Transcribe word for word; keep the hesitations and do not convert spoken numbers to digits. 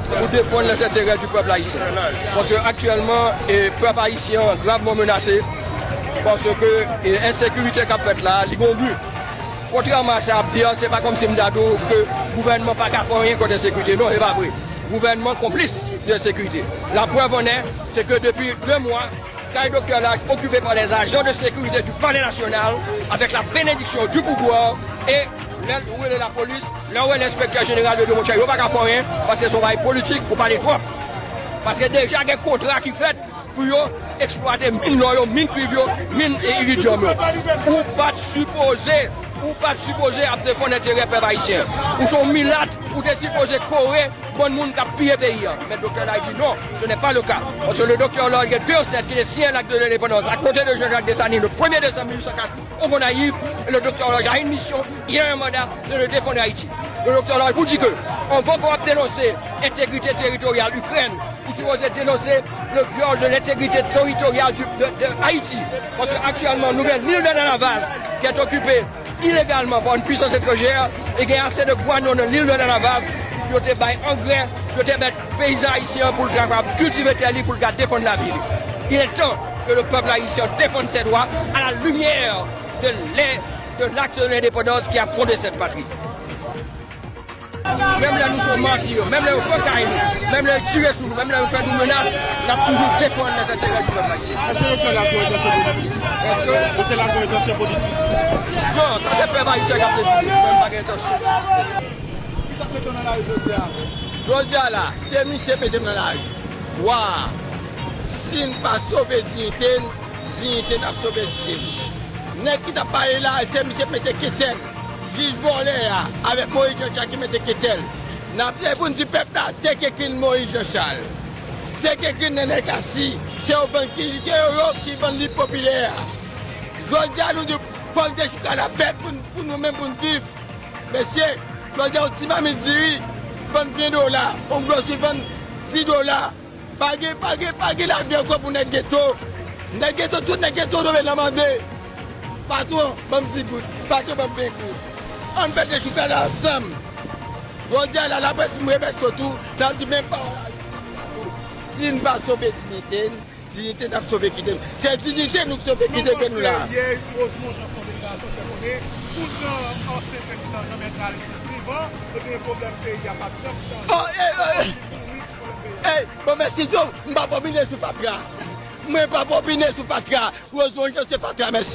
Pou defann lèzenterè di pèp ayisyen. Paske aktyèlman, e, pèp ayisyen an gravman menase. Paske, e, ensekirite k ap fèt la, li gon bi. Kontrèman a sa y ap di an, se pa kòmsi m ta di w ke gouvènman pa ka fè anyen kont ensekirite. Non, se pa vre. Gouvènman konplis de ensekirite. Laprèv an è, se ke depi de mwa, kay Doktè Large okipe pa lèzajan de sekirite di Palè Nasyonal, avèk la benediksyon di pouvwa, e lè ou rele lapolis, lè ou rele enspektè jeneral, yo di w, monchè, yo pa ka fè anyen, paske se yon bagay politik, ou pale twòp. Paske deja gen kontra ki fèt pou yo eksplwate min lò yo, min kwiv yo, min, e, iridyòm yo. Ou pa t sipoze, ou pa t sipoze ap defann enterè pèp ayisyen. Ou se yon milat, ou te sipoze kore bann moun k ap piye peyi a. Men Doktè Large di non, ce n'est pas le cas. Paske le Doktè Large gen de zansèt ki te siyen Lak de Lendepandans akote de Jean-Jacques Dessalines le premye desanm mil uit san kat o Gonayiv, e le Doktè Large a une mission, il a un mandat, c'est de défendre Haïti. Le Doktè Large pou di ke, anvan ke w ap denonse entegrite teritoryal Ikrèn, ou sipoze denonse le viol de l'intégrité territoriale du, de, de Haïti. Paske aktyèlman, nou gen l'île de la Navaz ki est occupée illégalement par une puissance étrangère, e gen ase de gwanon nan l'île de la Navaz, yo te bay angrè, yo te mèt peyizan ayisyen an pou l kapab kiltive tè li, pou l ka defann lavi li. Il est temps que le peuple haïtien défende ses droits à la lumière de l'aide de l'Acte de l'Indépendance qui a fondé cette patrie. Menm lè nou sou mati yo, menm lè yo pran kay nou, menm lè yo tire sou nou, menm lè yo fè nou menas, n ap toujou defann lèzenterè di pèp ayisyen. Èske yo fè la pou entansyon politik? Èske? Yo fè la pou entansyon politik? Non, sa se pèp ayisyen k ap deside. Mwen, m pa gen entansyon. Ki sa k mete w nan lari jodi a? Jodi a la, se misye k mete m nan lari. Wa! Si n pa sove diyite n, diyite n ap sove diyite n. Nèg ki t ap pale la, se misye k mete ketèl. Jij vòlè a, avèk Moyiz Janchal ki mete ketèl. N ap leve pou n di pèp la, te k ekri n Moyiz Janchal. Te k ekri n Nènè Klasi. Se yo vann ki, se yo, yo ki vann lit popilè a. Jodi a, nou di, fòk dechouka la fèt pou n, pou nou menm, pou n viv. Mesye, jodi a, yon ti mamit diri vann ven dola, yon gwosye vann dis dola. Pa gen, pa gen, pa gen lavi ankò pou nèg geto. Nèg geto, tout nèg geto tonbe nan mande. Patwon, ban m dis goud. Patwon, ban m ven goud. Ann fè dechouka la ansanm. Jodi a la, laprès, m remèsye w tou, n ap di menm pawòl la tou. Si n pa sove diyite n, diyite n ap sove kite n. Se diyite nou k sove kite ke nou la. Nan mwen se yè, Rosemond Jean fè yon deklarasyon fè konnen tout jan ansyen prezidan Jean Bertrand Aristide vivan, ebyen pwoblèm peyi a p ap janm chanje. Oh, eh, eh, eh. Bon, mèsi, m pa p opine sou fatra. Mwen pa p opine sou fatra. Rosemond Jean se fatra, mèsi.